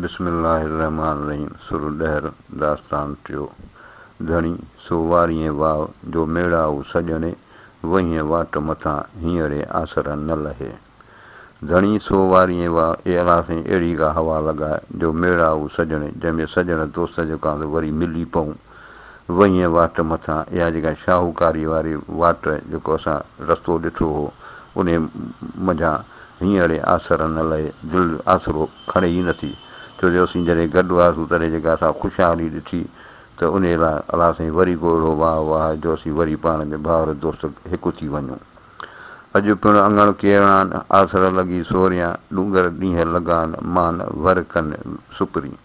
بسم الله الرحمٰن الرحيم سر ڏهر داستان ٽيو ڌڻي سو واريين واء جو ميڙائو سڄڻي وهين واٽ مٿان هينئڙي آسر نه لهي ڌڻي سو واريين واء اي الله سائين اهڙي ڪا هوا لڳاء جو ميڙائو سڄڻي جنهن ۾ سڄڻ دوست جيڪو آهي سو وري ملي پئون وهين واٽ مٿان اها جيڪا شاهوڪاري واري واٽ جيڪو اسان رستو ڏٺو هو انهي منجهان هينئڙي آسر نه لهي دل آسرو کڻي ئي نٿي، ڇو جو اسين جڏهن گڏ هئاسون تڏهن جيڪا اسان خوشحالي ڏٺي ته انهيء لاء الله سائين وري ڪو اهڙو واهه واهه جو اسين وري پاڻ ۾ ڀائر دوست هڪ ٿي وڃون. اڄ پڻ اڱڻ ڪيرڻان، آسر لڳي سوريان، ڏونگر ڏينهن لڳان، مان ور ڪن سپرين.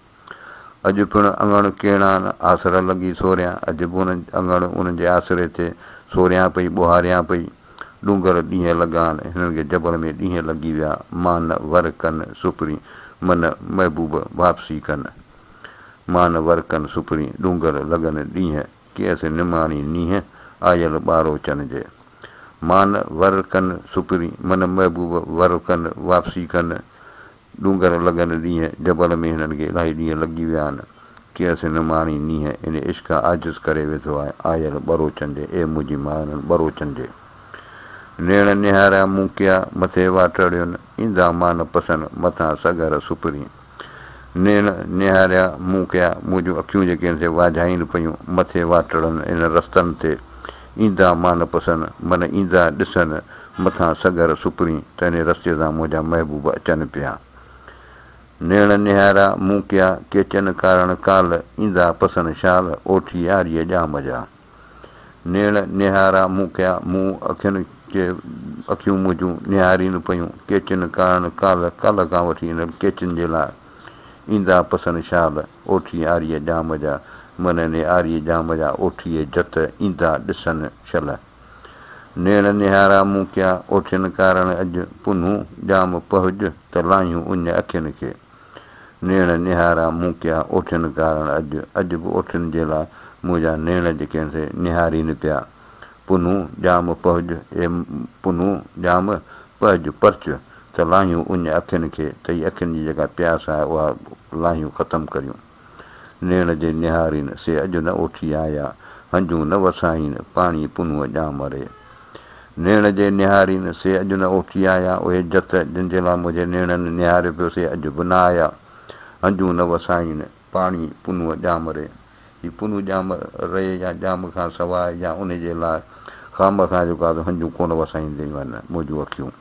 اڄ پڻ اڱڻ ڪيڻان، آسر لڳي سوريان، اڄ به انهن اڱڻ انهن جي آسري تي سوريان پئي، ٻوهاريان پئي. ڏونگر ڏينهن لڳان، هنن کي جبل ۾ ڏينهن لڳي ويا، مان ور ڪن سپرين، من محبوب واپسي ڪن. مان ور ڪن سپرين، ڏونگر لڳن ڏينهن، ڪيس نماڻي نينهن، آيل ٻاروچن جي. مان ور ڪن سپرين، من محبوب ور ڪن واپسي ڪن. ڏونگر لڳن ڏينهن، جبل ۾ هنن کي الاهي ڏينهن لڳي ويا آهن. ڪيس نماڻي نينهن، ان عشق عاجز ڪري وڌو آهي، آيل ٻروچن جي، اي منهنجي ماء انهن ٻروچن جي. نيڻ نهاريا مون ڪيا، مٿي واٽڙين، ايندا مان پسن، مٿان سڳر سپرين. نيڻ نهاريا مون ڪيا، منهنجون اکيون جيڪي آهن سي واجهائين پيون، مٿي واٽڙن، انهن رستن تي، ايندا مان پسن، من ايندا ڏسن، مٿان سڳر سپرين، ته انهي رستي تان منهنجا محبوب اچن پيا. نيڻ نهاريا مون ڪيا، ڪيچن ڪارڻ ڪال، ايندا پسن شال، اوٺي آريء ڄام جا. نيڻ نهاريا مون ڪيا، مون اکين کي اکيون منهنجون نهارين پيون، ڪيچن ڪارڻ ڪال، ڪالهه کان وٺي انهن ڪيچن جي لاء، ايندا پسن شال، اوٺي آريء ڄام جا. من انهي آريء ڄام جا، اوٺيء جت، ايندا ڏسن شل. نيڻ نهارا مون ڪيا، اوٺين ڪارڻ اڄ، پنهون ڄام پهج، ته لاهيون اڃ اکين کي. نيڻ نهارا مون ڪيا، اوٺين ڪارڻ اڄ، اڄ به اوٺين جي لاء منهنجا نيڻ جيڪي آهن سي نهارين پيا. پنهون ڄام پهج، اي پنهون ڄام پهج پرچ، ته لاهيون اڃ اکين کي، ته هي اکين جي جيڪا پياس آهي اها لاهيون ختم ڪريون. نيڻ جي نهارين، سي اڄ نه اوٺي آيا، هنجون نه وسائين، پاڻي پنهونء ڄام ري. نيڻ جي نهارين، سي اڄ نه اوٺي آيا، اهي جت، جن جي لاء منهنجي نيڻن نهاريو پيو، سي اڄ به نه آيا، هنجون نه وسائين، پاڻي پنهونء ڄام ري. هي پنهون ڄام ري يا ڄام کان سواء يا انهي جي لاء خامخواه جيڪو آهي سو هنجون ڪونه وسائينديون آهن، منهنجون اکيون.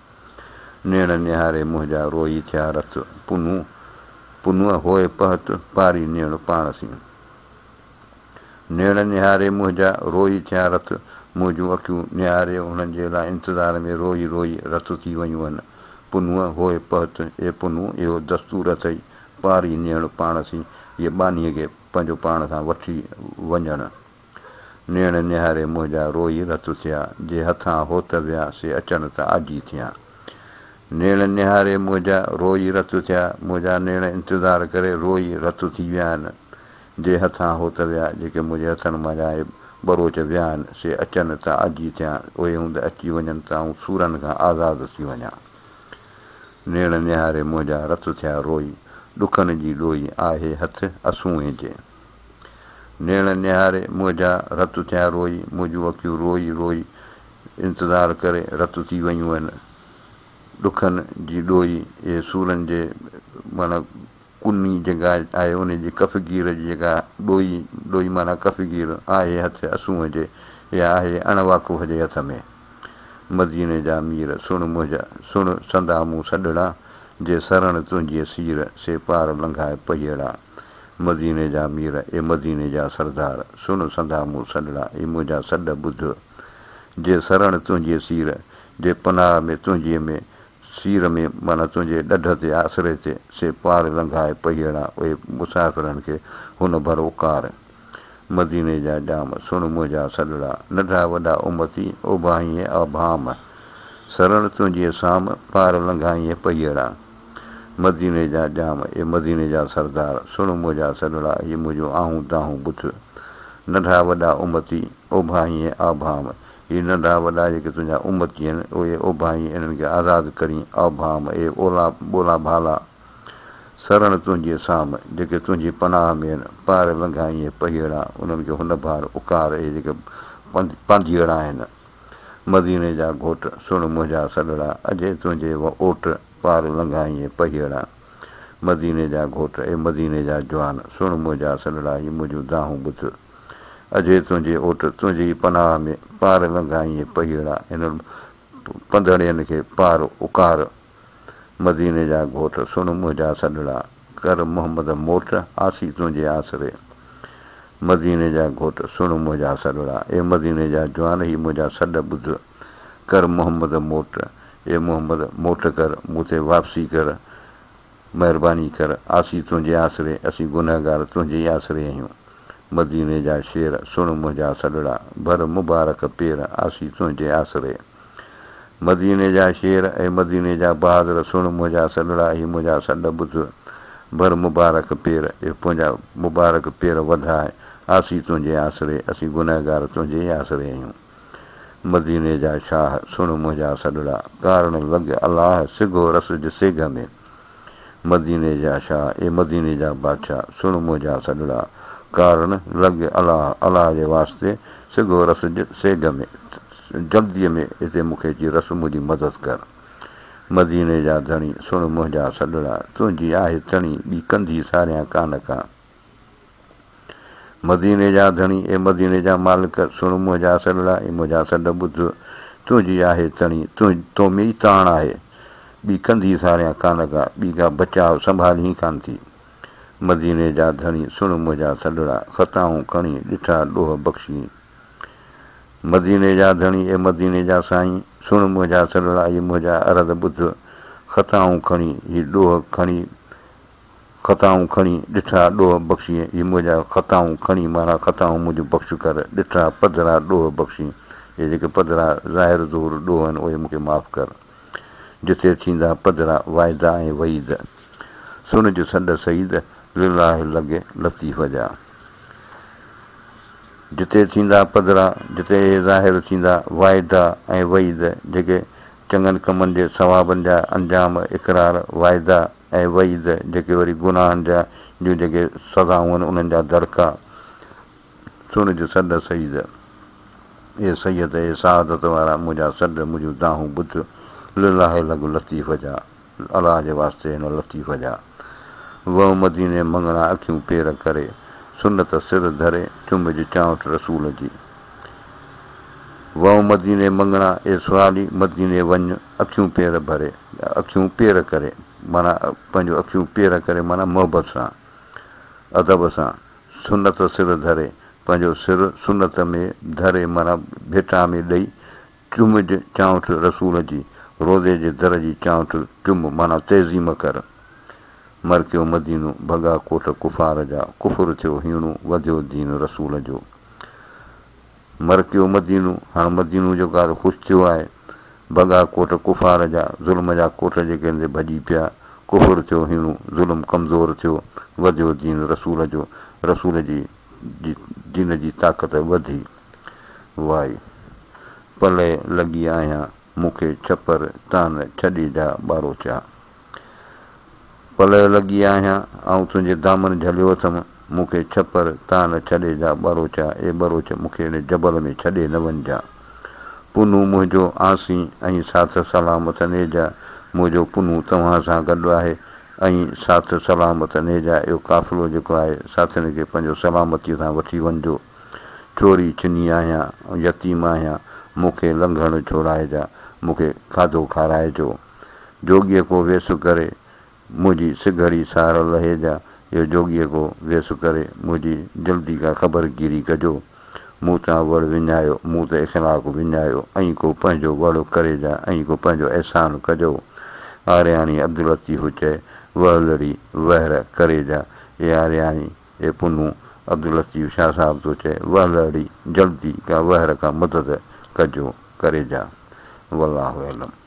نيڻ نهاري منهنجا روئي ٿيا رت، پنهون پنهونء هوء پهت، پاري نيڻ پاڻ سين. نيڻ نهاري منهنجا روئي ٿيا رت، منهنجون اکيون نهاري انهن جي لاء انتظار ۾ روئي روئي رت ٿي ويون آهن. پنهونء هوء پهت، اي پنهون اهو دستور اٿئي، پاري نيڻ پاڻ سين، هيء ٻانهيء کي پنهنجو پاڻ سان وٺي وڃڻ. نيڻ نهاري منهنجا روئي رت ٿيا، جي هٿان هوت ويا، سي اچڻ ته آجي ٿيان. نيڻ نهاري منهنجا روئي رت ٿيا، منهنجا نيڻ انتظار ڪري روئي رت ٿي ويا آهن. جي هٿان هوت ويا، جيڪي منهنجي هٿن منجهان اهي ٻروچ ويا آهن، سي اچن ته آجي ٿيان، اهي هوند اچي وڃن ته آئون سورن کان آزاد ٿي وڃان. نيڻ نهاري منهنجا رت ٿيا روئي، ڏکن جي ڏوئي آهي هٿ اسونهين جي. نيڻ نهاري منهنجا رت ٿيا روئي، منهنجون اکيون روئي روئي انتظار ڪري رت ٿي ويون آهن. ڏکن جي ڏوئي اهي سورن جي معنيٰ ڪني جيڪا آهي ان جي ڪفگير جي جيڪا ڏوئي، ڏوئي معنيٰ ڪفگير، آهي هٿ اسونهن جي اها آهي اڻ واقف جي هٿ ۾. مديني جا مير سڻ منهنجا سڻ سندا مون سڏڙا، جي سرڻ تنهنجي سير سي پار لنگهائي پهيئڙا. مديني جا مير، اي مديني جا سردار، سڻ سندا مون سڏڙا، اي منهنجا سڏ ٻڌ. جي سرڻ تنهنجي سير، جي پناهه ۾ تنهنجي ۾، سير ۾ معنيٰ تنهنجي ڏڍ تي، آسري تي، سي پار لنگهائي پهيئڙا، اهي مسافرن کي هن ڀر اڪار. مديني جا ڄام، سڻ منهنجا سڏڙا، ننڍا وڏا امتي، اوڀاهينء ابهام. سرڻ تنهنجي سام، پار لنگهائينء پهيئڙا. مديني جا ڄام، اي مديني جا سردار، سڻ منهنجا سڏڙا، هي منهنجون آهون دانهون ٻڌ. ننڍا وڏا امتي، اوڀاهينء آڀام. هي ننڍا وڏا جيڪي تنهنجا امتي آهن، اهي اوڀاهين، انهن کي آزاد ڪرين، آڀام، اي اولا ٻولا ڀالا. سرڻ تنهنجي سام، جيڪي تنهنجي پناهه ۾ آهن، پار لنگهائين پهيئڙا، انهن کي هن ڀار اڪار، اهي جيڪي پانڌيئڙا آهن. مديني جا گهوٽ، سڻ منهنجا سڏڙا، اجهي تنهنجي اوٽ، پار لنگهائين پهيئڙا. مديني جا گهوٽ، اي مديني جا جوان، سڻ منهنجا سڏڙا، هي منهنجون دانهون ٻڌ. اجهي تنهنجي اوٽ، تنهنجي ئي پناهه ۾، پار لنگهائين پهيئڙا، هنن پنڌڙين کي پار اڪار. مديني جا گهوٽ، سڻ منهنجا سڏڙا، ڪر محمد موٽ، عاصي تنهنجي آسري. مديني جا گهوٽ، سڻ منهنجا سڏڙا، اي مديني جا جوان، هي منهنجا سڏ ٻڌ. ڪر محمد موٽ، اي محمد موٽ ڪر، مون تي واپسي ڪر، مهرباني ڪر، عاصي تنهنجي آسري، اسين گنهگار تنهنجي ئي آسري آهيون. مديني جا شير، سڻ منهنجا سڏڙا، ڀر مبارڪ پير، عاصي تنهنجي آسري. مديني جا شير، اي مديني جا بهادر، سڻ منهنجا سڏڙا، هي منهنجا سڏ ٻڌ، ڀر مبارڪ پير، اي پنهنجا مبارڪ پير وڌاء، عاصي تنهنجي آسري، اسين گنهگار تنهنجي ئي آسري آهيون. مديني جا شاهه، سڻ منهنجا سڏڙا، ڪارڻ لڳ الله، سگهو رسج سيگهه ۾. مديني جا شاهه، اي مديني جا بادشاهه، سڻ منهنجا سڏڙا، ڪارڻ لڳ الله، الله جي واسطي، سگهو رسج سيگهه ۾، جلديء ۾ هتي مون کي اچي رس، منهنجي مدد ڪر. مديني جا ڌڻي، سڻ منهنجا سڏڙا، تنهنجي آهي تڻي، ٻي ڪنڌي ساريان ڪانه ڪا. مديني جا ڌڻي، اي مديني جا مالڪ، سڻ منهنجا سڏڙا، اي منهنجا سڏ ٻڌ، تنهنجي آهي تڻي، تو ۾ ئي تاڻ آهي، ٻي ڪنڌي ساريان ڪانه ڪا، ٻي ڪا بچاء سنڀالين ڪانه ٿي. مديني جا ڌڻي، سڻ منهنجا سڏڙا، خطائون کڻي، ڏٺا ڏوهه بخشين. مديني جا ڌڻي، اي مديني جا سائين، سڻ منهنجا سڏڙا، اي منهنجا عرض ٻڌ، خطائون کڻي، هي ڏوهه کڻي، خطائون کڻي، ڏٺا ڏوهه بخشين، هي منهنجا خطائون کڻي معنيٰ خطائون منهنجون بخش ڪر، ڏٺا پڌرا ڏوهه بخشين، اهي جيڪي پڌرا ظاهر ظهور ڏوهه آهن اهي مون کي معاف ڪر. جتي ٿيندا پڌرا وعدا ۽ وعيد، سڻج سڏ سعيد، لله لڳ لطيف جا. جتي ٿيندا پڌرا، جتي اهي ظاهر ٿيندا وعدا ۽ وعيد، جيڪي چڱن ڪمن جي ثوابن جا انجام، اقرار، وعدا، ۽ وعيد، جيڪي وري گناهن جا جون جيڪي سزائون آهن انهن جا دڙڪا. سڻج سڏ سيد، اي سيد، اي سعادت وارا، منهنجا سڏ، منهنجون دانهون ٻڌ، لله لڳ لطيف جا، الله جي واسطي هن لطيف جا. وهه مديني مڱڻا اکيون پير ڪري، سنت سر ڌري، چمج چانئٺ رسول جي. وهه مديني مڱڻا، اي سوالي، مديني وڃ، اکيون پير ڀري، اکيون پير ڪري، معنيٰ پنهنجون اکيون پير ڪري معنيٰ محبت سان، ادب سان، سنت سر ڌري، پنهنجو سر سنت ۾ ڌري معنيٰ ڀيٽا ۾ ڏئي، چمج چانئٺ رسول جي، روضي جي در جي چانئٺ چم معنيٰ تعظيم ڪر. مرڪيو مدينو، ڀڳا ڪوٽ ڪفار جا، ڪفر ٿيو هيڻو، وڌيو دين رسول جو. مرڪيو مدينو، هاڻ مدينو جيڪو آهي سو خوش ٿيو آهي. ڀڳا ڪوٽ ڪفار جا، ظلم جا ڪوٽ جيڪي آهن سي ڀڄي پيا. ڪفر ٿيو هيڻو، ظلم ڪمزور ٿيو، وڌيو دين رسول جو، رسول جي دين جي طاقت وڌي. وائي پلئه لڳي آهيان، مون کي ڇپر تان ڇڏي جا ٻاروچا. پلئه لڳي آهيان، آئون تنهنجي دامن جهليو اٿم، مون کي ڇپر تان نه ڇڏي جا ٻروچا، اي ٻروچ مون کي هن جبل ۾ ڇڏي نه وڃجان. پنهون منهنجو آسين ۽ ساٿ سلامت نيجا، منهنجو پنهون توهان سان گڏ آهي ۽ ساٿ سلامت نيجا، اهو قافلو جيڪو آهي ساٿين کي پنهنجو سلامتيء سان وٺي وڃجو. چوري ڇني آهيان، يتيم آهيان، مون کي لنگهڻ ڇوڙائجا، مون کي کاڌو کارائجو. جوڳيء ڪو ويس ڪري، منهنجي سگهڙي سار لهي جا، اهو جوڳيء ڪو ويس ڪري، منهنجي جلدي ڪا خبرگيري ڪجو. مون تان وڙ وڃايو، مون ته اخلاق وڃايو، ائين ڪو پنهنجو وڙ ڪري جا، ائين ڪو پنهنجو احسان ڪجو. آرياڻي عبداللطيف چئي، وهلڙي وهر ڪري جا، اي آرياڻي، اي پنهون، عبداللطيف شاهه صاحب ٿو چئي، وهلڙي جلدي ڪا وهر ڪا مدد ڪجو، ڪري جا. والله اعلم.